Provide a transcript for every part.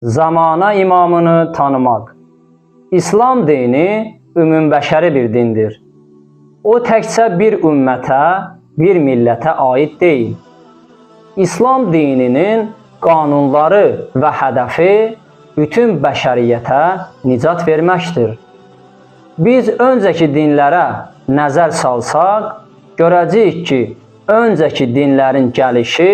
Zamana imamını tanımaq. İslam dini ümumbəşəri bir dindir. O təkcə bir ümmətə, bir millətə aid deyil. İslam dininin qanunları və hədəfi bütün bəşəriyyətə nicat verməkdir. Biz öncəki dinlərə nəzər salsaq, görəcəyik ki, öncəki dinlərin gəlişi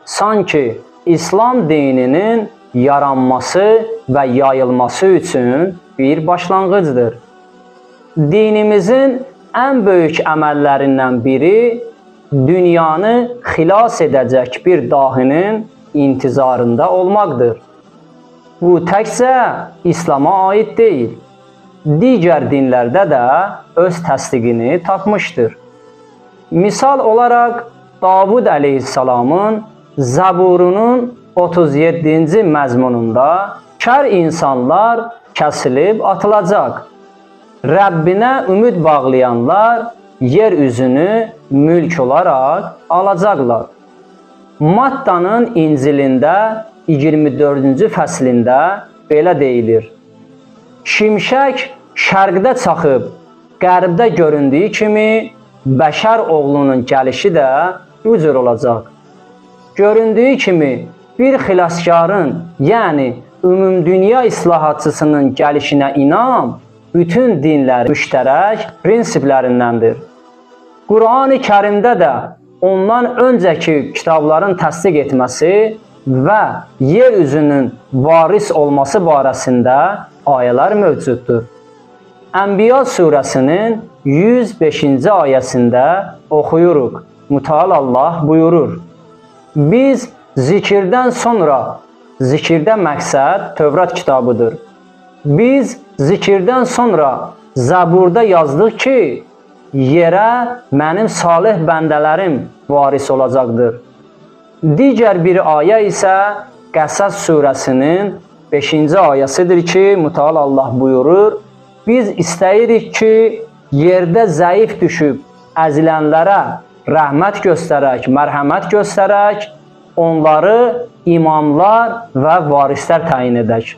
sanki İslam dininin yaranması və yayılması üçün bir başlanğıcdır. Dinimizin ən böyük əməllərindən biri dünyanı xilas edəcək bir dahinin intizarında olmaqdır. Bu təkcə İslama aid deyil, digər dinlərdə də öz təsdiqini tapmışdır. Misal olaraq Davud əleyhissalamın Zəburunun 37-ci məzmununda kər insanlar kəsilib atılacaq. Rəbbinə ümid bağlayanlar yer üzünü mülk olaraq alacaqlar. Mattanın İncilində 24-cü fəslində belə deyilir. Şimşək şərqdə çaxıb, qərbdə göründüyü kimi bəşər oğlunun gəlişi də bu cür olacaq. Göründüyü kimi bir xilaskarın, yəni ümumdünya islahatçısının gəlişinə inam bütün dinlərin müştərək prinsiplərindəndir. Qurani Kərimdə də ondan öncəki kitabların təsdiq etməsi və yer üzünün varis olması barəsində ayələr mövcuddur. Ənbiya surəsinin 105-ci ayəsində oxuyuruq. Mütəal Allah buyurur: Biz zikirdən sonra, zikirdə məqsəd Tövrat kitabıdır. Biz zikirdən sonra Zəburda yazdıq ki, yerə mənim salih bəndələrim varis olacaqdır. Digər bir ayə isə Qəsəs surəsinin 5-ci ayəsidir ki, Mütəal Allah buyurur: Biz istəyirik ki, yerdə zəif düşüb əzilənlərə rəhmət göstərək, mərhəmət göstərək, onları imamlar və varislər təyin edək.